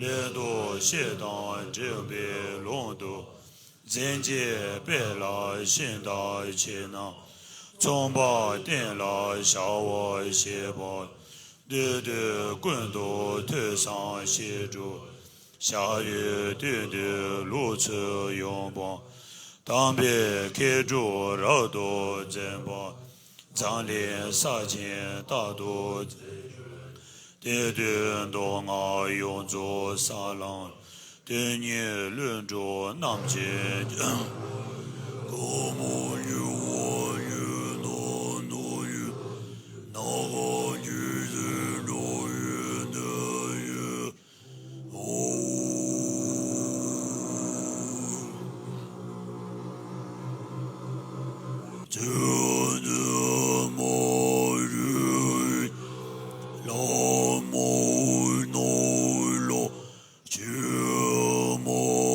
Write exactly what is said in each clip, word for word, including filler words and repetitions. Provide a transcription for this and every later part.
ལོ། སླད་དུ་བཤད་དང་འགྲེལ་པའི་ལུང་དུ། མཚན་བཅས་དཔེ་ལ་ཤིང་རྟ་ཆེ་རྣམས། མཚུངས་པ་གཏན་ལ་བཞག་པར་བཤད་པ། བསྡུས་དོན་ཀུན་ཏུ་ཐོས་བསམ་བྱས་གྲུབ། བྱ་བའི་དོན་དུ་ལུགས་ཚུལ་ཡོངས་སྤངས། དམ་པའི་མཁས་གྲུབ་རབ་ཏུ་འཛིན་པ། འཛམ་གླིང་ས་ཆེན་རྟག་ཏུ་འཛིན། དེ་དུས་མདོ་སྔགས་ཡོངས་རྫོགས་ས་ལམ། དོན་གཉིས་ལྷུན་གྲུབ་རྣམ་མཁྱེན། གང་མ་ཡིན་པ་ཡིན་ནོ་ནོ་ཡིན། ནམ་མཁའ་ཇི་བཞིན་འགྲོ་བའི་གནས་ཡིན། ཨོ། ཚུལ་འདི་མ་རིག་ལམ་མ་ནོར་ལ། ཕྱིར་མ་འོང་།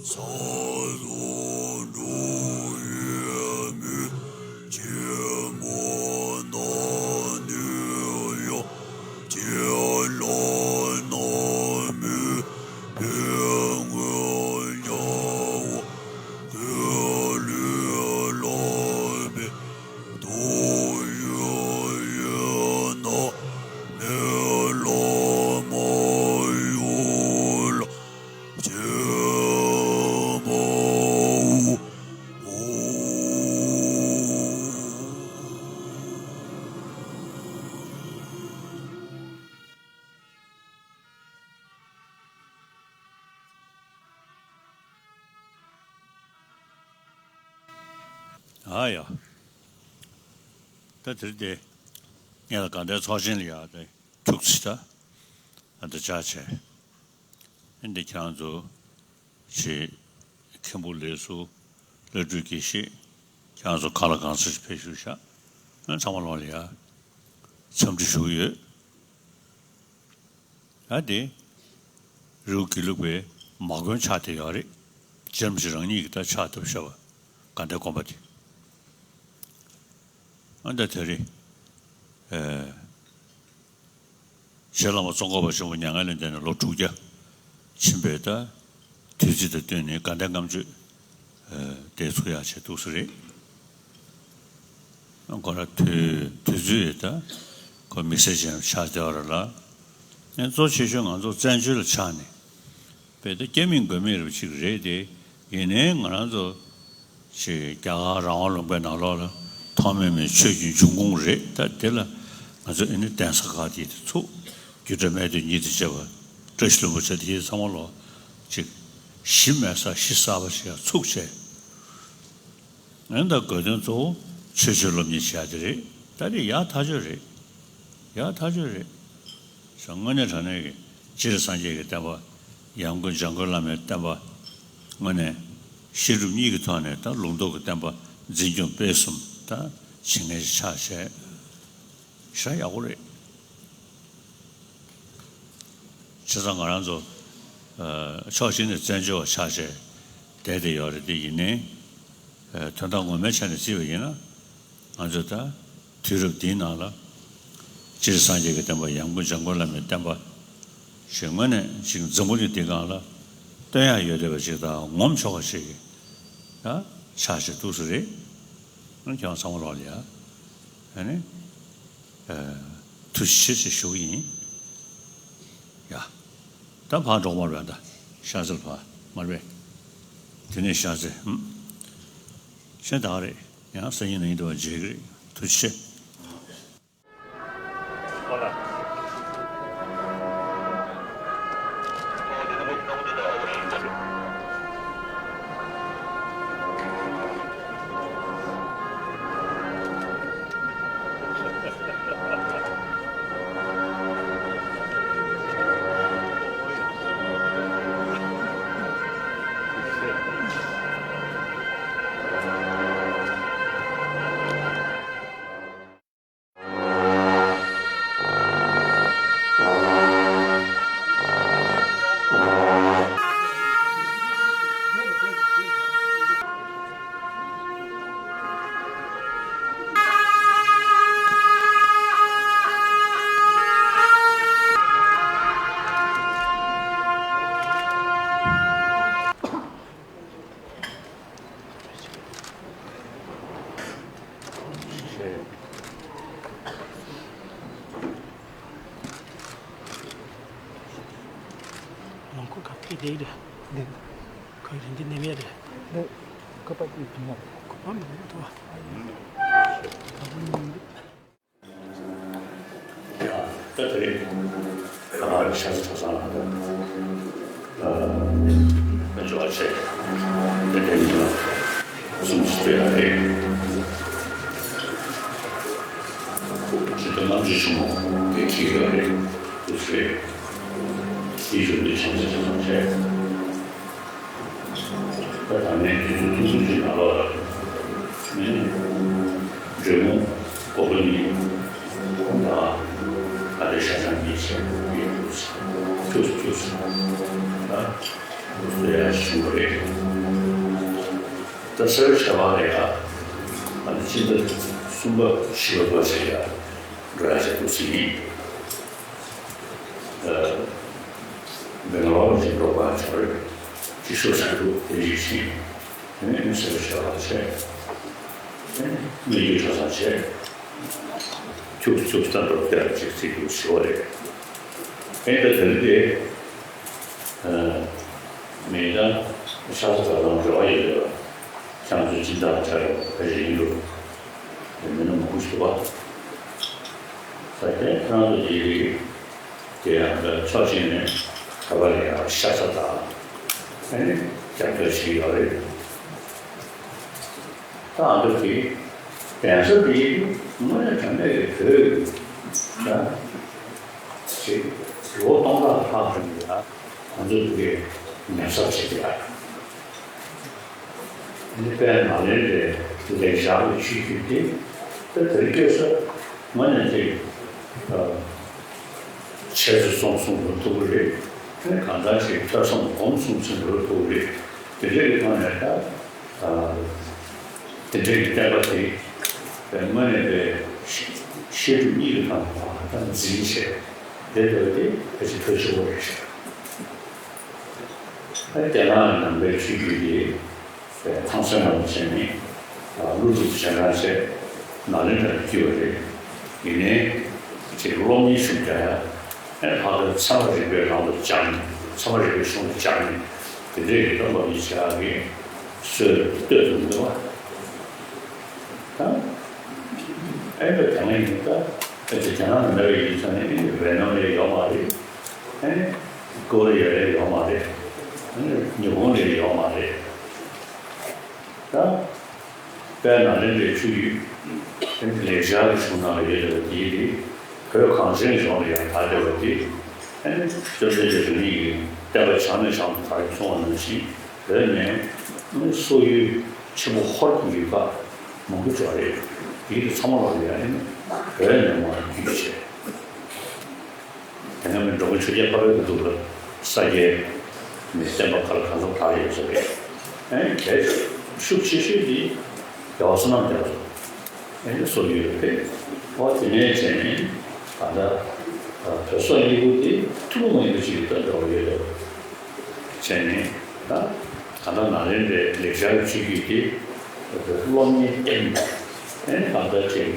ས་རུ་འགྲོ་བའི་མི་ཕྱི་མ་ན་ནི་ཡང་ཕྱི་ལ་ན་མི་ཕན་ངོ་ཡ་བ། ཀུན་ལུས་ལག་པའི་དུག་ཡོད་ཡོད་ན། མེ་ལ་མ་གཡུག་ལ་ཕྱིར་མ་འོང་། ཨ་ཡ། ད་དེར་དེ་ངས་ལ་དགའ་ལྡན་ཚོགས་ཆེན་ལ་ཡ་དེ་ཁྱུག་ཙི་ད་ཨ་ད་ཅག་བྱས། ཨ་འདི་ཁྱེད་རང་ཚོ་ཞེས་མཁན་པོ་ལས་སུ་བླ་སྤྲུལ་དགེ་བཤེས་ཁྱེད་རང་ཚོ་གང་ལ་གང་འཚམ་ཞིག་ཕེབས་བཞུགས་ཤག་ཨ་ཚང་མ་ལོག་ལ་ཡ་འཚམས་འདྲི་ཞུ་གི་ཡོད། ཨ་དེ། རི་བོ་དགེ་ལུགས་པའི་མ་དགོན་ཆགས་བསྡད་ཡོད་རེད། རྗེ་རིན་པོ་ཆེ་རང་ཉིད་ཀྱིས་ད་ཕྱག་བཏབ་བཞག་པ། དགའ་ལྡན་དགོན་པ་དེ། ཨ་ད་དེ་རེད། ཨེ། རྗེ་བླ་མ་ཙོང་ཁ་པ་ཆེན་པོ་མྱ་ངན་ལས་འདས་ནས་ལོ་དྲུག་བརྒྱ་ ཕྱིན་པའི་ད་དུས་ཚིགས་དང་བསྟུན་ནས་དགའ་ལྡན་ལྔ་མཆོད་དེ་ཚུགས་ཡག་བྱས་འདུག་ས་རེད། ཁོ་ར་དུས་དུས་ཚོད་ད་ཁོ་དམིགས་བསལ་ཅན་ཆགས་བསྡད་པ་རེད་ལ། ཨེ་གཙོ་ཆེ་ཤོས་ང་ཚོ་བཙན་བྱོལ་ལ་ཆགས་ནས་དཔེ་ད་སྐྱ་མིན་མགོ་མིན་རབ་ཅིག་རེད་དེ། ཡིན་ནའི་ང་རང་ཚོ་ཅིག་རྒྱ་གར་རང་དབང་ལུང་པའི་ནང་ལོགས་ལ་ཐོགས་མེད་མའི་ཆོས་ཀྱི་འབྱུང་ཁུངས་རེད། ད་དེ་ལ་ང་ཚོ་ཨེ་ནི་གདན་ས་ཁག་དེ་ཚུགས། རྒྱུད་གྲྭ་སྨད་སྟོད་གཉིས་དང་བཅས་པ་བཀྲ་ཤིས་ལྷུན་པོ་ཆེ་དེ་ཚང་མ་ལོ་ཅིག་གཞི་མེད་ས་གཞི་གསར་པ་ཞིག་ཡང་ཚུགས་བྱས། ཨེ་ད་དགོས་དོན་གཙོ་བོ་ཆོས་སྤྱོད་སློབ་གཉེར་བྱེད་ཡ་དེ་རེད། ད་དེ་ཡག་ཐག་ཆོད་རེད། ཡག་ཐག་ཆོད་རེད། སོ་དངོས་གནས་དྲང་གནས་ཀྱི་སྤྱིར་སངས་རྒྱས་ཀྱི་བསྟན་པ། ཡང་སྒོས་འཇམ་མགོན་བླ་མའི་བསྟན་པ། དངོས་གནས་བཤད་སྒྲུབ་གཉིས་ཀྱི་ཐོག་ནས་ད་ལུང་རྟོགས་ཀྱི་བསྟན་པ་འཛིན་སྐྱོང་སྤེལ་གསུམ་ད་བྱེད་མཁན་ཞིག་ཆགས་བྱས། ཞེ་དྲག་ཡག་པོ་རེད། བྱས་ཙང་ང་རང་ཚོ་ཨ་ཕྱོགས་གཅིག་ནས་བཙན་བྱོལ་བ་ཆགས་བྱས་བསྡད་བསྡད་ཡོད་རེད། དེ་ཡིན་ནའི་ཨ་དོན་དག་ངོ་མའི་ཆ་ནས་བརྩིས་པ་ཡིན་ན། ང་ཚོ་ད་དུས་རབས་འདིའི་ནང་ལ་སྤྱིར་སངས་རྒྱས་ཀྱི་བསྟན་པ། ཡང་སྒོས་འཇམ་མགོན་བླ་མའི་བསྟན་པ་ཞེས་དངོས་གནས་ཅིག་འཛམ་བུ་གླིང་འདི་སྒང་ལ་སྟོན་ཡག་ཡོད་བསྡད་པ་ཅིག་དང་ངོམ་ཆོག་པ་ཞིག་ད་ཆགས་བྱས་འདུག་ས་རེད། ཁྱེད་རང་ཚང་མ་ལོག་ལ་ཡ། ཨ་ནི། ཨ་ཐུགས་རྗེ་ཆེ་ཞེས་ཞུ་གི་ཡིན། ཡ། ད་ཕར་འགྲོ་མར་བས་ད། ཤར་རྩེ་ལ་ཕར་མར་བས། དེ་ནས་ཤར་རྩེ། ཧུམ། ཤེས་ད་རེད། ཡང་སང་ཉིན་ནང་ཉིན་དུ་བ་མཇལ་གི་རེད། ཐུགས་རྗེ་ཆེ། ལོངས་སྐུ་ག་ཕེབས་བསྡད་ཡོད་རེད། ཁོ་རིན་འདི་ནེམ་ཡ་རེད། ཁ་པར་དེ་བྱུང་བ། ཁ་པར་མི་འདུག་བ། ད་དེ་རིང་ཁ་ལག་ཤ་ཚ་ཚ་ལ་ད་འགྲོ་བ་བྱས། དེ་དེ་ཡིན་ལ་གསུམ་ཞིག་སྤྲད་ཡ་རེད། ཅི་ལྟར་རྣམ་དཔྱོད་ཆེན་མོ་དེ་ཁྱེད་ཡོད་རེད། དེ་ཚོས་དེའི་གཞུང་ལུགས་བྱང་ཆ་ཆ་ཚང་བྱས། ད་ད་ནས་དུས་ཚོད་ཐུང་ཐུང་ཞིག་ནང་ལོགས་ལ་ནི་འབྲི་གུང་སྒོ་པོ་ནི་ད་ག་རེ་ཤ་ཚ་གཉིས་བྱས་ཡོད་འདུག་ཐུགས་སུ་ཐུགས་སུ་ད་འདུག་སེ་ཡ་ཞུ་བ་རེད། ད་ས་བོན་ཆེ་བ་རེད་ཡ། ཨ་ནི་སྤྱི་ཟླ་གསུམ་པ་བཞི་པ་བར་ཆད་ཡ་འགྲོ་ཡ་ཆེད་དུ་ཟིན་ཡིན། ཨ་མི་ལོ་བཞི་འགྲོ་བ་ཆོག་རེད། ཅི་ཤོད་ཆེད་དུ་དེ་ཡིད་ཆེས། དེ་ནས་མི་སེར་བྱ་བ་བྱས། དེ་ནས་མི་ཡུལ་གྲྭ་ཚང་བྱས། ཁྱུག་ཁྱུག་ལྟ་འགྲོ་བསྡད་ཅིག་ཚིག་ཏུ་ཞུ་བ་རེད། ཨེ་ད་དེ་རིང་དེ། མི་ད་ཤ་ཚ་ཚ་དང་འབྲེལ་བ་ཡོད་ལ། ཁྱང་ཚོའི་སྦྱིན་བདག་ཆགས་ཡོད་པ་རེད་ཡིན་རུང་། མི་སྣ་མང་པོ་ཞིག་འདུག་པ། ས་དེ་ཁོ་རང་ཚོ་ཡི་རིགས་དེ་ཡང་ཕྱོགས་གཅིག་ནས་ག་པ་ལ་ཡང་ཤ་ཚ་དང་ཨ་ནི་རྒྱབ་སྐྱོར་བྱེད་ཡོད་རེད། ད་ཨ་མདོ་དེ་གདན་ས་དེ་དངོས་གནས་དྲང་གནས་ཀྱི་བོད་ཀྱི་ད་ཅིག་ལོ་སྟོང་ཕྲག་ལྷག་ཙམ་གྱི་ད་ང་ཚོ་བོད་ཀྱི་ཉམས་གསོ་བྱེད་ཀྱི་ཡ། ཨ་ནི་དཔལ་ནཱ་ལེནྡྲའི་ལེགས་སྦྱར་གྱི་ཆོས་བརྒྱུད་དེ་ད་དེ་རིང་ཁ་སང་དངོས་གནས་ཅིག་ཆེད་དུ་སོང་གསུང་འགྲོ་ཐུབ་ཀྱི་རེད། ཨ་ནི་གང་ལྟར་ཅིག་ཐོས་བསམ་སྒོམ་གསུམ་ཚུན་འགྲོ་ཐུབ་ཀྱི་རེད། དེ་འདྲ་གི་ཐོག་ནས་ད། དེ་འདྲའི་བསྟན་པ་དེ་དངོས་གནས་པའི་བཤད་སྒྲུབ་གཉིས་ཀྱི་ཐོག་ནས་ད་འཛིན་བྱས་བསྡད་པ་དེ་ཕལ་ཆེར་གལ་ཆེན་པོ་རེད་ཤག་རྒྱ་ནག་ནང་པའི་ཆོས་བརྒྱུད་དེ་ཐང་སན་ནང་བྱས་ནས་ཀླུ་སྒྲུབ་ཞལ་ཐང་བྱས་ནཱ་ལེནྡྲར་བསྐྱིས་པ་རེད། ཡིན་ནའི་ཅིག་སློབ་གཉེར་ཤུགས་རྒྱག་ཡ། ཨེ་ལྷག་དོན་ཚད་མ་རིག་པའི་ནང་དུ་སྦྱངས་ནས་ཚད་མ་རིག་པའི་གཞུང་དུ་སྦྱངས་ནས་དེ་འདྲའི་ཡི་དམ་སློབ་གཉེར་བྱེད་ཡག་གི་སྲོལ་གཏོད་ཐུབ་འདུག་བ། ད་ཨེ་འདྲ་དེ་འདྲ་ཡིན་ད། ཨེ་ཅེ་རྒྱ་ནག་ནང་ལ་ཡིན་ཙང་ནས་ཨེ་ཝེ་ནམ་ལ་ཡོད་མ་རེད། ཨེ་ཀོ་རི་ཡ་ལ་ཡོད་མ་རེད། ཨེ་ཉི་ཧོང་ལ་ཡོད་མ་རེད། ད་དཔལ་ནཱ་ལེནྡྲའི་ཆོས་བརྒྱུད་ལེགས་སྦྱར་གྱི་གཞུང་ནང་ལ་ཡོད་པ་དེ་དེ་བོད་གངས་ཅན་ལྗོངས་ལ་ཡང་དར་བསྡད་པ་དེ་ཨ་ནི་བཅོམ་ལྡན་འདས་རིང་ལུགས་ཀྱི་བསྟན་པ་བྱང་ནས་བྱང་དུ་དར་ཡོད་གསུངས་པ་ནང་བཞིན་བོད་ནས་སོག་ཡུལ་ཆེན་པོ་ཧོར་གྱི་ཡུལ་ཁག་མང་པོ་ཅིག་རེད། དེ་དེ་ཚང་མ་ལ་ཡང་ཨ་ནི་བོད་ནས་མར་བརྒྱུད་བྱས། དེ་སྔ་མི་འགྲོ་མགོན་ཆོས་རྒྱལ་འཕགས་པའི་སྐུ་དུས་ལ་ས་སྐྱའི་མི་བསྟན་པ་ག་ལ་གང་འཚམ་དར་ཡོད་ས་རེད། ཨེ་གལ་ཤུགས་ཆེ་ཤོས་དེ་རྒྱལ་བ་བསོད་ནམས་རྒྱ་མཚོ་ཨེ་ནི་སོག་ཡུལ་རེད། འོ་དེ་ནས་བྱས་ནས་ད་ལྟ་བོད་སོག་གཉིས་པོ་དེ་ཐུན་མོང་མ་ཡིན་པ་ཅིག་ལ་འགྲོ་བ་ཡོད་རེད། བྱས་ནས་ད་ད་ལྟ་ནཱ་ལེནྡྲའི་ལེགས་སྦྱར་ཆོས་བརྒྱུད་དེ་སློབ་གཉེར་བསྟན་ནས་ཨེ་ནི་ད་ལྟ་ཅིག་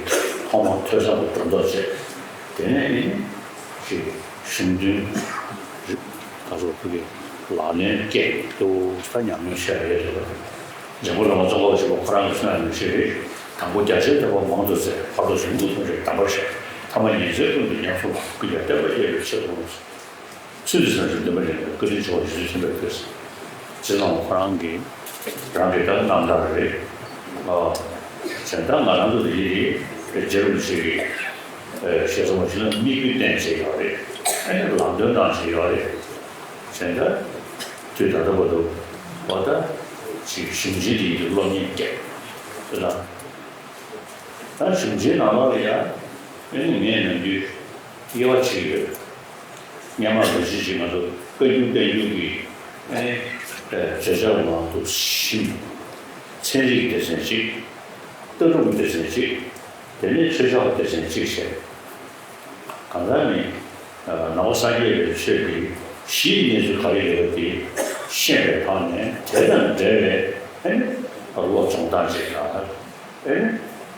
ཐོག་མར་ཐོས་བསམ་དུ་སྒྲོ་འདོགས་བྱས། དེ་ནས་ནི་ཅིག་གཞུང་དོན་ད་གཟོད་བོད་ཀྱི་ལག་ལེན་སྐད་དུ་ད་ཉམས་མྱོང་བཤད་ཡོད་དེ། འཇམ་མགོན་བླ་མ་ཙོང་ཁ་པ་ཆེན་པོ་ཁོ་རང་གི་གསུང་ཡང་ནང་བཞིན་རེད། དང་པོ་རྒྱ་ཆེར་ཐོས་པ་མང་དུ་བཙལ། བར་དུ་གཞུང་དུ་ཐོན་ཞིང་གདམས་པར་བཤད། ཐ་མ་ཉི་ཚེའི་ཀུན་ཏུ་ཉམས་སུ་བླངས། ཀུན་ཀྱང་བསྟན་པ་རྒྱས་པའི་ཆེད་དུ་བསྔོས། ཚུལ་འདི་བསམ་ཞིང་འདུན་པ་ལེགས་པའི་བཀའ་དྲིན་ཆེ་བ་རྗེ་བཙུན་མཁྱེན་པའི་ཕུལ། ཅེས་ལ་ཁོ་རང་གིས་རང་གི་ད་རྣམ་ཐར་རེད། ཨ་བྱས་ད་ང་རང་ཚོ་འདི་རྗེ་རིན་པོ་ཆེ་གི་ཞལ་གསུང་བ་ཞིག་ལ་དམིགས་ཡུལ་བསྟན་བྱས་ཡོད་རེད། ཨ་ནི་ལམ་སྟོན་གནང་བྱས་ཡོད་རེད། བྱས་ད་དུས་ད་ལྟ་བར་དུ་འོ་ད་ཅིག་གཞུང་ཆེན་འདི་ཡི་སློབ་གཉེར་སྐད་དེ་ལ། ད་གཞུང་ཆེན་ནང་ལོགས་ལ་ཡ་ཨེ་ནི་ངས་ནམ་རྒྱུན་དབྱེ་བ་ཕྱེ་གི་ཡོད། སྔོན་མ་ལོ་རྒྱུས་ཅིག་ང་ཚོ་བཀའ་འགྱུར་བསྟན་འགྱུར་གྱི་ཨེ་ནི་བརྗོད་བྱ་ནང་དུ་ཞིབ་ཚན་རིག་སྡེ་ཚན་གཅིག་ལྟ་གྲུབ་སྡེ་ཚན་གཅིག་དེ་ནས་ཆོས་ཕྱོགས་སྡེ་ཚན་གཅིག་བྱས། གང་ལྟར་ནི་ནང་པ་སངས་རྒྱས་པའི་ཆོས་ཀྱི་གཞིའི་གནས་ཚུལ་ག་རེ་ཡོད་པ་དེ་ཤེས་པའི་ཐོག་ནས་དེ་དང་འབྲེལ་བའི་ཨེ་ནི་བློ་སྦྱོང་སྟངས་ཅིག་དང་། ཨེ་ནི་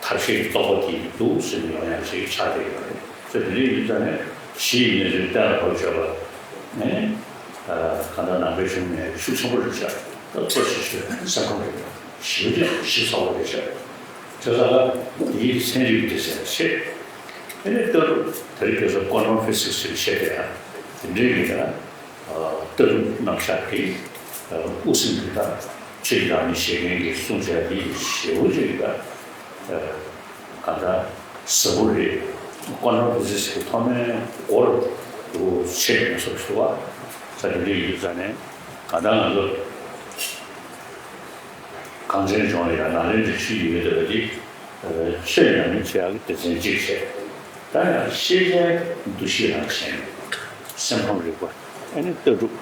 ཐབས་ཤེས་ཀྱི་རྟོགས་པ་དེ་འདུག་ཟེར་ནས་ཡོང་ཡག་ཞིག་ཆགས་བསྡད་ཡོད་རེད། ཚེ་འདི་ནས་ཡིན་ཙང་ནས་གཞི་ཡི་གནས་ཚུལ་གཏན་ལ་ཕབ་བྱས་པ་ནས་གང་ལྟར་ནང་པའི་གཞུང་ནས་ཤུགས་ཆེན་པོ་རེད་ཤག་ད་གཙོ་ཆེ་ཤོས་སེམས་ཁམས་རེད། ཞི་བ་ཞི་ཚོགས་པ་རེད་ཤག་བྱས་ཙང་ལ་དེའི་ཚན་རིག་དེ་ཟེར་བྱས། ཨེ་ནི་ལྟ་གྲུབ་དེ་རིང་ཁ་སང་ཀོན་ཊམ་ཕི་སིག་སི་ཟེར་བཤད་དེ་ཡང་དེ་འདྲའི་མི་འདྲ། ལྟ་གྲུབ་རྣམ་གཞག་གི་དབུ་སེམས་ཀྱི་དང་ཆོས་ཀྱི་བདག་ཉིད་བཞེད་མཁན་གྱི་གསུང་བྱ་དེ་ཞེ་པོ་ཅིག་གི་དང་གང་ལྟར་ཟབ་པོ་རེད། ཀོན་ཊམ་ཕི་སིག་སི་གི་ཐོག་མའི་སྒོར་དུ་ཆེད་ནས་སོགས་སུ་བ་ས་དེ་འདྲ་ཡིན་ཙང་ནས་གང་ལྟར་ང་ཚོ་གངས་ཅན་ལྗོངས་ལ་ཡང་ནཱ་ལེནྡྲའི་ཆོས་བརྒྱུད་ཡོད་བསྡད་པ་འདི་ཆོས་ཉམས་ལེན་བྱེད་ཡག་གི་སྡེ་ཚན་གཅིག་བྱས། ད་ཡང་ཤེས་བྱའི་འདུ་ཤེས་རང་བྱས་ནས་སེམས་ཁམས་རིག་པ་ཨ་ནི་ལྟ་གྲུབ་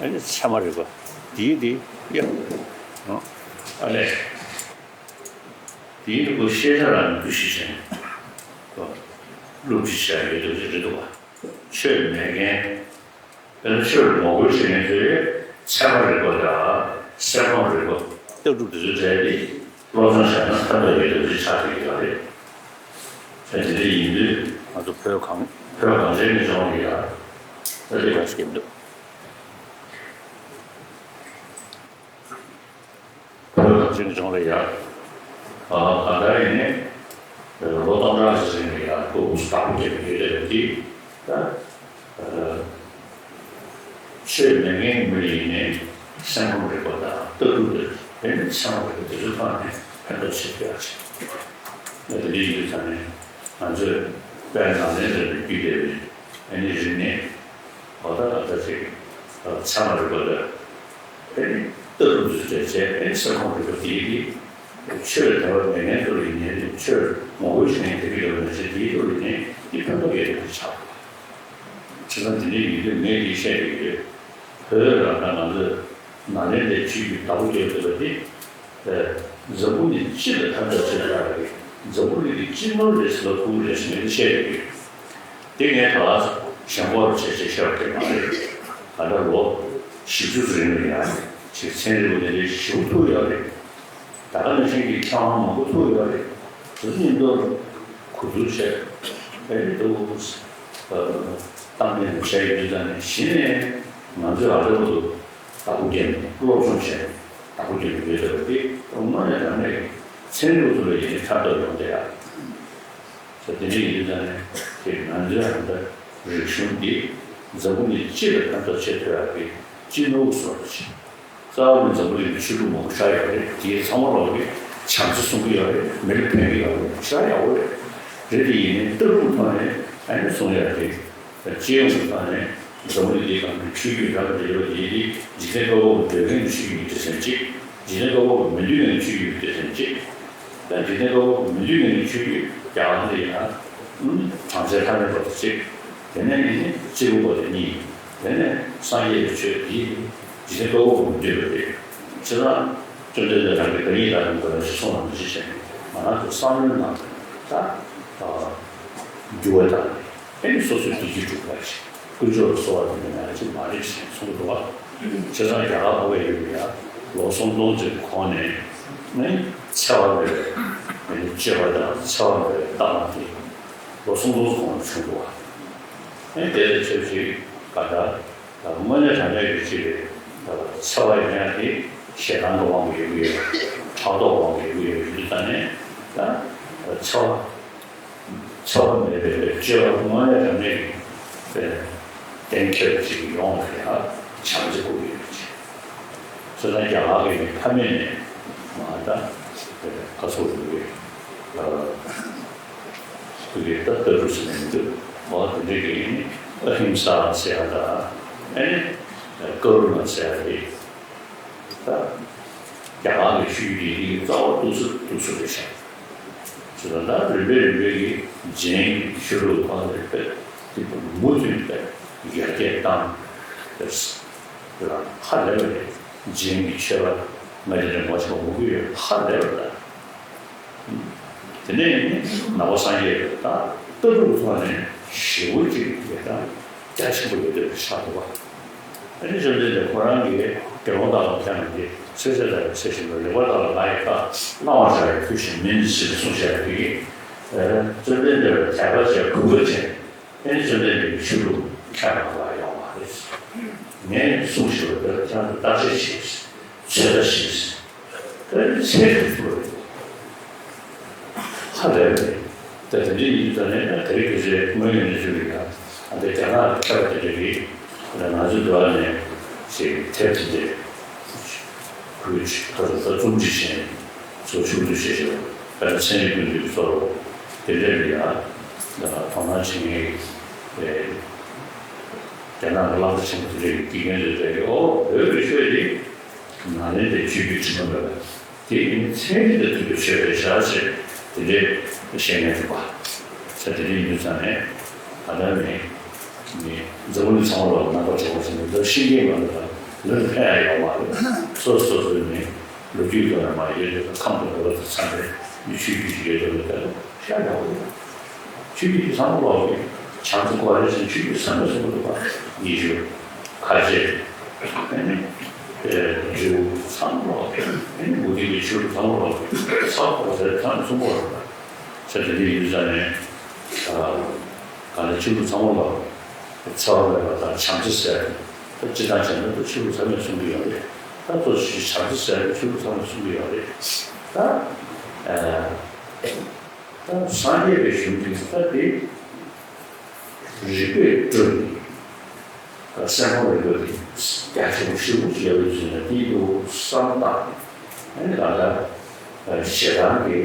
ཨ་ནི་ཚད་མ་རིག་པ་འདིའི་འདི་ཡ་ཨ་ལས་འདིའི་འདི་གོ་ཤེས་བྱ་རང་འདུ་ཤེས་བྱས་ནས་སློབ་ཁྲིད་བྱ་ཡོད་དུས་རེད་འདུག་བ། ཆོས་མེད་མཁན། དཔེར་ན་ཆོས་ལ་ངོ་རྒོལ་བྱེད་མཁན་ཚོས་ཚད་མ་རིག་པ་དང་སེམས་ཁམས་རིག་པ་ལྟ་གྲུབ་དེ་ཚོའི་གྲས་དེ་སློབ་སྦྱོང་བྱས་ན་ཕན་ཐོགས་ཡོད་དོ་ཅིག་ཆགས་བསྡད་ཀྱི་ཡོད་རེད། ཨ་དེ་འདྲ་ཡིན་དུས་ང་ཚོ་བོད་གངས་བོད་གངས་ཅན་གྱི་ལྗོངས་ལ་ཡང་ད་དེ་ག་ཞིག་འདུག་བོད་གངས་ཅན་གྱི་ལྗོངས་ལ་ཡང་ཨ་གང་ལྟར་ཡིན་ནའི་ལོ་སྟོང་ཕྲག་ཅིག་རིང་ལ་ཡང་ཁོ་དབུ་བདག་པོ་བརྒྱབ་ཡོད་རེད་དེ། ད་ཆོས་མེད་མཁན་མི་ཡིན་ནའི་སེམས་ཁམས་རིག་པ་དང་ལྟ་གྲུབ་དེ་དེ་ནི་སེམས་ཁམས་རིག་པ་དེ་ཚོའི་ཐོག་ནས་ཕན་ཐོགས་ཆེ་བསྟོད་ཆེ། ད་དེ་འདྲ་ཡིན་དུས་ཙང་ནས་ང་ཚོས་དཔལ་ནཱ་ལེནྡྲ་ནས་བརྒྱུད་བསྡད་པའི་ཨ་ནི་རིག་གནས་འོ་ད་ད་ལྟ་ཅིག་ཚད་མ་རིག་པ་དང་ཨ་ནི་ལྟ་གྲུབ་ཚོའི་གྲས་བྱས་ཨ་ནི་སེམས་ཁམས་རིག་པ་དེ་ཡིན་དེ། ཆོས་དད་པ་མེད་མཁན་ཚོ་ལ་ཡིན་ནའི་ཆོས་ངོ་རྒོལ་བྱེད་མཁན་དེ་གི་ལ་མེད་ཚེ་དེའི་ཐོག་ལ་ནི་འདི་ཕན་ཐོགས་ཡོད་པའི་ཆགས། བྱས་ཙང་དེ་འདྲ་ཡིན་དུས་ངས་འདི་བཤད་ཀྱི་ཡོད། བོད་ལ་ད་ང་ཚོས་ནཱ་ལེནྡྲའི་ཆོས་བརྒྱུད་བདག་པོ་རྒྱབ་ཐུབ་པ་དེ། འཛམ་བུ་གླིང་སྤྱི་ལ་ཐབས་ཆག་ཆེ་དྲགས་རེད། འཛམ་བུ་གླིང་གི་སྤྱི་ནོར་རེད་ཟེར་ལ་ཁུག་རེད་ཟེར་ངས་འདི་བཤད་ཀྱི་ཡོད། དེ་ངས་ད་ག་ཞེན་ཁོག་རུ་བྱས་བྱས་བཤད་པ་དེ་མ་རེད། ད་ལྟ་ལོ། བཞི་བཅུ་ཙམ་རིང་ལ་ཡང་ཅིག་ཚན་རིག་པ་དེ་འདྲའི་ཞེ་པོ་ཐུག་ཡོད་རེད། ད་ག་ནང་བཞིན་གྱི་མཁས་དབང་མང་པོ་ཐུག་ཡོད་རེད། དེ་ཚོ་མཉམ་དུ་གོ་བསྡུར་བྱས་ཨེ་རེད་འདུག་གཏམ་གླེང་བྱས་ཡོད་དུས་ཙང་ནས་གཞི་ནས་ང་ཚོས་ཨ་འདྲ་པོ་འདུག་བདག་པོ་རྒྱབ་ནས་སློབ་སྦྱོང་བྱས་ནས་བདག་པོ་རྒྱབ་ནས་ཡོད་བསྡད་པ་དེ་དངོས་གནས་དྲང་གནས་ཀྱི་ཚན་རིག་པ་ཚོ་ལ་ཡིན་ནའི་ཕན་ཐོགས་ཡོང་བསྡད་ཡ། ས་དེ་འདྲ་ཡིན་དུས་ཙང་ནས་དེ་ང་ཚོའི་ཧམ་ད་རིག་གཞུང་འདི་འཛམ་བུ་གླིང་སྤྱི་ལ་ཕན་ཐོགས་བྱེད་ཐུབ་ཡག་གི་སྤྱི་ནོར་བཟོ་བ་ཞིག་རྩ་བ་ནས་འཛམ་བུ་གླིང་གི་ཆོས་ལུགས་མང་པོ་ཆགས་ཡོད་རེད། དེའི་ཚང་མ་ལོག་གི་བྱམས་བརྩེ་གསུང་གི་ཡོད་རེད། མི་ལ་ཕན་གི་ཡོད་རེད། ཞེ་དྲག་ཡག་པོ་རེད། རེད་དེ་ཡིན་ནའི་ལྟ་གྲུབ་ཐོག་ནས་ཨ་ནི་གསུང་ཡག་རེད། སྤྱི་ཡོངས་ཀྱི་ཐོག་ནས་འཛམ་བུ་གླིང་འདིའི་སྒང་གི་ཆོས་བརྒྱུད་རབ་དང་རིམ་པ་འདི་འཇིག་རྟེན་ཀ་བ་བར་སྡོད་མཁན་གྱི་ཆོས་བརྒྱུད་ཡིན་སྡེ་ཚན་གཅིག་འཇིག་རྟེན་ཀ་བ་བར་མི་སྡོད་མཁན་གྱི་ཆོས་བརྒྱུད་ཡིན་སྡེ་ཚན་གཅིག་ད་འཇིག་རྟེན་ཀ་བ་བར་མི་སྡོད་མཁན་གྱི་ཆོས་བརྒྱུད་རྒྱ་གར་འདི་ཡིན་ན་གྲངས་ཚད་ཐ་མའི་བར་དུ་གཅིག་དེ་ནས་ནི་སྤྱི་བོ་བར་དུ་གཉིས། དེ་ནས་སངས་རྒྱས་པའི་ཆོས་འདི་འཇིག་རྟེན་ཀ་བ་བར་མི་སྡོད་པ་རེད། བྱས་ཙང་བཅོམ་ལྡན་འདས་རང་གིས་བདག་ཉིད་བདག་གི་མགོན་ལ་ཞེས་གསུངས་པ་ནང་བཞིན་བྱས་ནས་ང་རང་ཚོ་བསམ་བློའི་ནང་ད་འགྱུར་བ་དང་། ཨེ་ནི་སོ་སོའི་བདེ་སྐྱིད་སྒྲུབ་པ་ཞིག་དཀོན་མཆོག་ལ་གསོལ་བ་འདེབས་ནས་ང་ཅིག་མ་རེད་ཞེས་གསུངས་འདུག་བ། བྱས་ཙང་རྒྱ་གར་ཨོ་ཡ་ཡུལ་ལ་ཡང་ལོ་སུམ་སྟོང་ཙམ་གོང་ནས་ནི་འཚེ་བ་མེད་པའི་ཨེ་ནི་སྤྱོད་པ་དང་འཚེ་བ་མེད་པའི་ལྟ་བ་དེ་ལོ་སུམ་སྟོང་ཙམ་གོང་ནས་བྱུང་འདུག་བ། ཨེ་དེ་ལས་ཆབས་ཅིག་ག་འདྲ་དངོས་གནས་དྲང་གནས་ཀྱི་ཅིག་རེད། འཚེ་བ་ཡོང་ཡ་དེ་ཞེ་སྡང་གི་དབང་གིས་ཡོང་གི་ཡོད། ཕྲག་དོག་དབང་གིས་ཡོང་གི་ཡོད་ཡིན་དུས་ཙང་ནས་ད་འཚེ་བ། འཚེ་བ་མེད་པའི་སྤྱོད་པ་དངོས་གནས་དྲང་གནས་ཀྱི་གཏན་འཁེལ་བ་ཅིག་ཡོང་བ་ཡང་བྱམས་བརྩེ་དགོས་ཀྱི་ཡོད་ཅེས། བྱས་ཙང་རྒྱ་གར་གྱི་ཕ་མེས་ནས་མ་ད་ཕ་ཚོ་རུ་བའི་ཁུ་གེ་ད་ལྟ་རུ་སི་ནས་འདུག་བ། དེ་འདྲའི་གི་ཨ་ཧིམ་ས་ཟེར་ཡ་ད་ཨ་ནི་ཀ་རུ་ན་ཟེར་ཡ་རེད། ད་རྒྱ་གར་གྱི་ཆོས་བརྒྱུད་འདི་རྩ་བ་ཏོག་ཙམ་ཏོག་ཙམ་རེད་ཤག་ཅེས་དང་། ད་རིམ་པས་རིམ་པས་ཀྱིས་རྗེན་གྱི་ཆོས་ལུགས་ཁོ་རང་རིམ་པས་དེ་མུ་མཐུད་དེ་ཡར་རྒྱས་བཏང་། དེ་ལ་ཧ་ལས་པ་རེད། རྗེན་གྱི་ཆོས་ལ་ང་དེ་འདྲ་མ་བྱུང་བ་མུ་གུ་ཡོད་ཧ་ལས་པ་རེད། དེ་ནས་ནི་ནང་པ་སངས་རྒྱས་ཀྱི་ད་ལྟ་གྲུབ་ཐོག་ནས་ཞེ་པོ་ཅིག་ཡོད་ད་རྒྱ་ཆེན་པོ་ཡོད་དེ་ཆགས་འདུག་བ། ཨ་ནི་བཅོམ་ལྡན་འདས་ཁོ་རང་གིས་དགེ་སློང་དག་ལ་ཕན་ལ་འདི་ཚེ་ཚད་དང་ཚེ་ཞིང་ལ་རིག་པ་དག་ལ་ང་ཡི་བཀའ་བླང་བར་བྱ་བའི་ཕུལ་ཞིང་མིན་ཞེས་གསུངས་བཞག་པའི་བཅོམ་ལྡན་འདས་ལ་དད་པ་བྱས་གུས་པ་བྱས། ཨ་ནི་བཅོམ་ལྡན་འདས་ཀྱི་ཆོས་ལུགས་ཁྱབ་པ་ལ་ཡོང་བ་རེད། ངས་གསུངས་ཞེས་པ་དེ་ལ་ཁྱེད་རང་ཚོ་བརྟག་དཔྱད་བྱེད། ཚོད་ལྟ་བྱེད། ད་ནི་ཚད་དུ་ཚུད་པ་རེད། ཧ་ལས་པ་རེད། ད་དེ་འདྲའི་ཡིན་ཙང་ནས་ད་དེ་རིང་ཁ་སང་དངོས་ཡོད་གནས་ཚུལ་རེད་ཡ། ཨ་ད་རྒྱ་ནག་ལ་ཁྱབ་པ་དེ་འདྲ་རེད། ད་ང་ཚོའི་འགྲོ་བ་ནས་ཅིག་དེབ་དེ་འདྲ་ཁོའི་ཁ་ཚོ་ད་རྩོམ་སྒྲིག་བྱས་ནས་ཚོ་ཆུང་དུ་བྱས་བྱས་པ་ད་ཚན་རིག་ཀུན་གྱི་གཙོ་བོ་དེ་འདྲ་རེད་ཡ། ད་དོ་སྣང་བྱེད་མཁན་གྱི་རྒྱ་ནག་གི་བླ་མ་ཆེན་པོ་དེ་འདྲ་གི་དགེ་རྒན་ཚོས་ད་གི་ཨོ་བོད་ཀྱི་ཆོས་དེ། ནཱ་ལེནྡྲའི་ཆོས་བརྒྱུད་ཕྱི་མ་འདྲ་བ། དེ་ཡིན་ཚན་རིག་དང་མཐུན་པའི་ཆོས་རེད་ཤག་ཅེས་དེ་འདྲའི་བཤད་མཁན་འདུག་པ། ས་དེ་འདྲའི་ཡིན་དུས་ཙང་ནས་ད་ལྟ་ནས་ནི་འཛམ་བུ་གླིང་ཚང་མ་ལ་ནང་པ་གྲོགས་པོ་ཟེར་ནས་འདིར་ཤེས་མཁན་མ་འདུག་ལ་འདིར་ཕན་ཡང་ཡོང་མ་རེད། སོ་སོ་སོ་ནས་ལོ་རྒྱུས་ཐོག་ནས་མ་ཡོད་དེ་ཁམས་དང་འདྲ་བ་དང་འཚམ་པའི་མི་ཆོས་བརྒྱུད་ཅིག་ཡོད་དོ་མེད་དོ་ཤ་ཡག་པོ་ཡོད། ཆོས་བརྒྱུད་ཚང་མ་ལོག་གི་བྱང་ཆུབ་ཀོ་རེ་ཆེན་ཆོས་བརྒྱུད་ཚང་མས་གསུང་གི་འདུག་པ། ཉི་ཤུ། ཁ་ཆེ། ཨ་ནི། ཨེ་འབྲས་བུ་ཚང་མ་ལོག་གི་ཨ་ནི་མུ་སྟེགས་ཀྱི་ཆོས་ལུགས་ཚང་མ་ལོག་གི་ས་ཁོག་ཟེར་ཚང་མས་གསུང་གི་ཡོད་པ། ས་དེ་འདྲ་ཡིན་ཙང་ནས་ད་ག་ལ་ཆོས་ལུགས་ཚང་མ་ལོག་གི་འཚེ་བ་མེད་པ་དང་བྱམས་བརྩེ་ཟེར་ད་སྤྱི་བཏང་བྱས་ན་ད་ཆོས་ལུགས་ཚང་མས་གསུང་གི་ཡོད་རེད། ད་ཚོ་བྱམས་བརྩེ་ཟེར་ཆོས་ལུགས་ཚང་མས་གསུང་གི་ཡོད་རེད། ད་ཨ། ད་སངས་རྒྱས་པའི་གཞུང་གི་ས་དེ་རིགས་པས་གྲུབ་ནས་སེམས་ཁམས་རིག་པ་དེ་རྒྱ་ཆེན་པོ་ཞེ་པོ་ཅིག་ཡོད་པའི་ཚུལ་ནས་དེའི་ཐོག་བསམ་བཏང་ནས་ཨ་ནི་ད་ལྟ་ཞེ་སྡང་གི་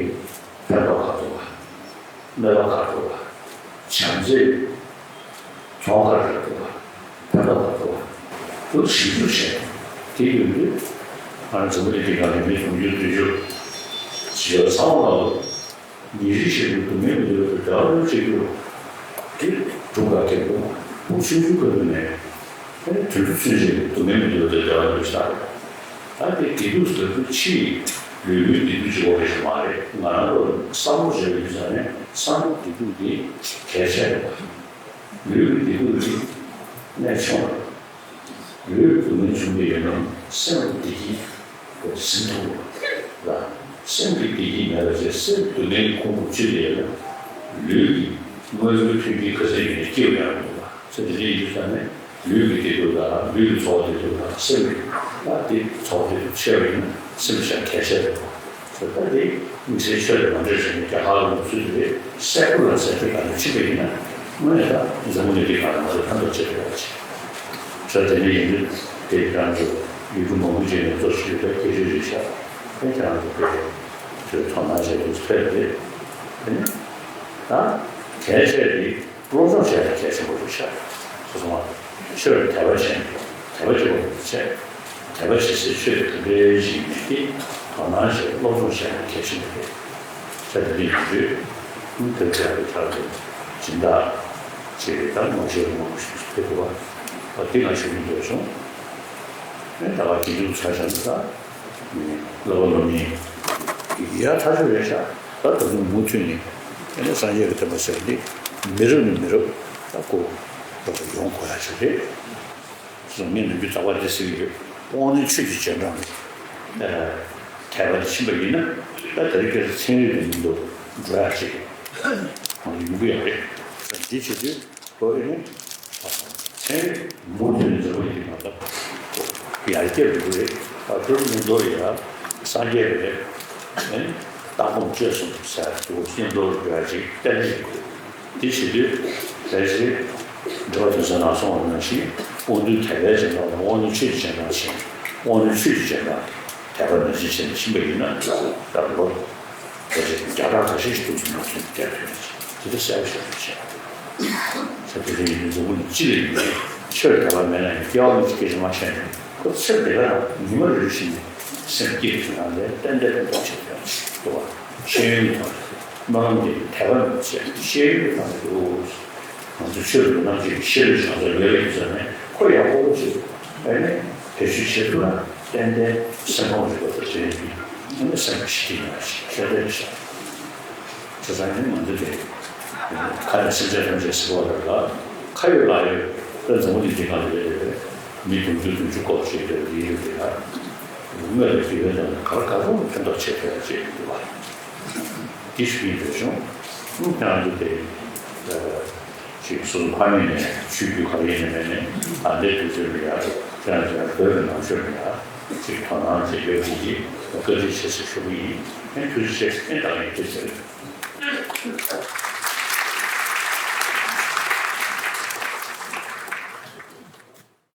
ཕན་ཐོགས་ག་ཐུབ་པ། གནོད་པ་ག་ཐུབ་པ། བྱམས་བརྩེ་གྱོང་ག་རེ་ཐུབ་པ། ཕན་ཐོགས་ག་ཐུབ་པ། དེ་ཞིབ་འཇུག་བྱས་དེ་ཡོད་དུས་ང་ཚོ་འཛམ་བུ་གླིང་འདི་སྒང་ནས་མི་དུང་ཕྱུར་བདུན་ཅུ་ཡོད་ཚང་མ་ལ། ཉིན་རེ་བཞིན་དུ་སྡུག་བསྔལ་མི་འདོད་པའི་དགྲ་བོ་གཅིག་གྱུར། དེ་སྒྲུབ་ག་གེ་འདུག་ཕྲུ་གུ་ཆུང་ཆུང་སྐབས་ནས་དུད་འགྲོ་ཚུན་ཆད་སྡུག་བསྔལ་མི་འདོད་པའི་དགྲ་བོ་ཡོད་ས་རེད། ད་དེ་བདེ་སྡུག་ཟེར་དུས་ཕྱི་ཡི་ལུས་པོའི་བདེ་སྡུག་ཅིག་ཡོད་པ་ཞིག་མ་རེད། ང་རང་ཚོ་བསམ་བློ་བྱས་པའི་དུས་ཙམ་ནས་བསམ་བློ་བདེ་སྡུག་འདི་གལ་ཆེ་རེད་པ། ལུས་པོའི་བདེ་སྡུག་འདི་གནད་ཆེ་བ་རེད། ལུས་སྡུག་བསྔལ་བྱུང་བའི་ཡུལ་ན་སེམས་བདེ་སྐྱིད་ཟིན་ཐུབ་པ་ལ། སེམས་ཀྱི་བདེ་སྐྱིད་མེད་པ་བྱས་སེམས་སྡུག་བསྔལ་གྱི་ཁོང་ཁུ་ཅི་ལས་ལ། ལུས་ཀྱི་དངོས་པོའི་མཐུན་རྐྱེན་ག་ཚད་ཡིན་ན་སྐྱིད་པ་ཡང་འདུག་པ། ཚེ་འདི་འདྲའི་ཡིན་དུས་ཙང་ནས་ལུས་ཀྱི་བདེ་སྡུག་དང་ལུས་ཀྱི་ཚོགས་བདེ་སྡུག་དང་སེམས་ཀྱི་ལ་དེ་ཚོགས་བདེ་སྡུག་ཆེ་བ་ཡིན་ན་སེམས་ཤ་གལ་ཆེ་རེད། ད་ལྟ་དེ་དམིགས་བསལ་ཆོས་དང་མ་འདྲེས་ཤིང་རྒྱ་གར་ལ་ཚུལ་དེ་སེ་ཀུ་ལར་ཟེར་ཁྲིད་ག་ནས་ཕྱིན་པ་ཡིན་ན་དངོས་ཡོད་ད་འཛམ་བུ་གླིང་འདི་ག་ལ་ང་ཚོ་ཕན་ཐོགས་ཆེ་དྲགས་ཆེ། ད་དེ་འདྲ་ཡིན་དུས་དེ་རང་ཚོ་ཡུལ་གྲུ་མང་པོ་ཅིག་ནས་གཙོ་ཆེ་བའི་སྐད་ཆ་རེད་ཤག་དེ་ཁྱེད་རང་ཚོ་དེ་ཚོས་དོ་སྣང་བྱས་ཏེ་ཕེབས་རེད། དེ་ནི་ད་གལ་ཆེ་དེ། སློབ་སྦྱོང་བྱས་ན་གལ་ཆེན་པོ་རེད་ཤག་སོ་སོ་མ་ཆོས་ལ་དད་པ་བྱས་ནས་དད་པ་སྐྱེ་བ་ཡིན་ཚེ། དད་པ་བྱེད་སའི་ཆོས་དེ་ག་འདྲའི་ཞིག་ཡིན་མིན་དེ་དོ་སྣང་བྱས་སློབ་སྦྱོང་བྱས་ན་གལ་ཆེན་པོ་རེད། ཆ་དེ་འདྲ་ཡིན་དུས་དེ་ཚེ་བའི་ཐར་དུ་སྦྱིན་བདག་ཅེས་དང་ངོ་ཤེས་རུ་མང་པོ་ཞིག་ཕེབས་དགོས་པ་དེ་ང་ཞུ་གི་འདོད་བྱུང་། ཨེ་ད་ག་དགེ་འདུན་ཚོ་ཆ་ན་ད། བསླབ་པ་སློབ་གཉེར་ཡག་ཐག་ཆོད་རེད་ཤག་ད་ད་དུང་མུ་མཐུད་ནས་ཨ་ནི་སངས་རྒྱས་ཀྱི་བསྟན་པ་ཟེར་འདི་མི་རབས་ནས་མི་རབས་ད་གོ་ཡོང་དགོས་ཡག་ཞིག་རེད། སོང་ངས་ནམ་རྒྱུན་རྟག་པར་འདི་ཟེར་གྱི་ཡོད། དབང་རྣོན་ཆོས་ཀྱི་རྗེས་འབྲང་རེད། དད་པ་དེ་ཕྱིན་པ་ཡིན་ན་ད་དེ་རིང་ཁ་སང་ཚན་རིག་གི་མིང་དུ་འགྲོ་ཡག་ཅིག་ཡོང་གི་ཡོད་རེད། འདི་བྱེད་དུས། ལོ་རེ་ནས་ཚན་རིག་མུ་མཐུད་ནས་འཛམ་བུ་གླིང་ནང་ལ་ཡར་རྒྱས་འགྲོ་གི་རེད། ཨ་ཏུར་མི་འདོར་ཡ་སངས་རྒྱས་རེད། ཨེ་ལྟ་སྒོམ་སྤྱོད་གསུམ་ཟེར་དུ་བསྙེན་རྫོགས་རྒྱ་ཅིག་གཏན་ནས་དགོས། འདི་བྱེད་དུས་ཕལ་ཆེར་འགྲོ་བ་དོན་གསལ་ནང་གསུངས་པ་ནང་བཞིན་དབང་རྣོན་དད་པའི་རྗེས་འབྲང་དང་དབང་རྣོན་ཆོས་ཀྱི་རྗེས་འབྲང་ཞིང་དབང་རྣོན་ཆོས་ཀྱི་རྗེས་འབྲང་དད་པ་ནང་བཞིན་བྱས་ནས་ཕྱིན་པ་ཡིན་ན་ད་ལོ། དེ་བཞིན་རྒྱ་གྲགས་ཁ་ཤས་ཤིག་ཏུ་ཚུད་ན་ཚུད་བསྐྱར་ཐོན་ཡོད་ཅིང་དེ་ལྟར་གསལ་པོ་ཞིག་རེད་བཤད། ས་དེ་ལྟར་ཡིན་དུས་འཛམ་བུ་གླིང་སྤྱི་ལ་ཡིན་ནའི་ཆོས་དད་པ་མེད་ན་ཡང་སྐྱེ་བ་སྔ་ཕྱི་སྐད་ཆ་མ་བཤད་ནས་ཁོ་ཚེ་འདི་ག་རང་ཉི་མ་རེ་རེ་བཞིན་ནས་སེམས་སྐྱིད་པའི་ངང་ནས་ཏན་ཏན་ཏན་ཏན་བྱེད་ཐུབ་ཡག་ཅིག་འདུག་བ། ཤེས་ཡོན་གྱི་ཐོག་ནས་སྨོན་ལམ་འདེབས་དད་པ་མེད་ཚེ་ཤེས་ཡོན་གྱི་ཐོག་ནས་འདུག་ང་ཚོ་ཆོས་ལུགས་རྣམ་འབྱེད་ཀྱི་ཤེས་རིག་སྦྱོང་བརྡར་ཡོད་ཡོད་ཟེར་ནས་ཁོ་ཡག་པོ་ཅིག་ཨ་ནི་བེད་སྤྱོད་བྱེད་ཐུབ་ན་ཏན་ཏན་སེམས་ཁོང་རིག་པ་དང་ལྡན་པའི་ཨ་ནི་སེམས་ཀྱི་ཞི་བདེ་ཡོང་བ་ཞིག་ཤེས་ལྡན་ཞིག་བྱས་ཙང་ནི་ང་ཚོ་དེ་ཁ་ནས་སེམས་ཅན་ཐམས་ཅད་ཟེར་བ་ལ་ཁ་ཡོད་ལག་ཡོད་ད་འཛམ་བུ་གླིང་འདི་སྒང་ལ་ཡོད་ཡོད་མི་དུང་ཕྱུར་བདུན་ཅུ་སྐོར་ཞིག་ཡོད་ཡོད་དེ་ལ་དངོས་ལ་དུས་ཡོད་དང་གར་གར་རུ་ཕན་ཐོགས་བྱེད་ཐུབ་ཡ་ཅིག་འདུག་བ། དེ་ཞུ་ཡིན་པའི་གཞུང་། ཁྱེད་རང་ཚོ་དེ་ཅིག་སོ་སོ་ཕ་མེས་ནས་ཆོས་བརྒྱུད་ག་རེ་ཡིན་ནས་མེད་ནས་ཨ་འདྲའི་དུས་ཚོད་ལ་ཡ་ཁྱེད་རང་ཚོ་ཡང་བོད་ཀྱི་ནང་ཆོས་ལ་ཡ་ཅིག་དོ་སྣང་བྱེད་ཡོད་ཅིག་གིས་བཀའ་དྲིན་ཆེ་ཟེར་ཞུ་གི་ཡིན། ཨེ་ཐུགས་རྗེ་ཆེ་ཨེ་ད་ཡིན་ཐུགས་རྗེ་ཆེ།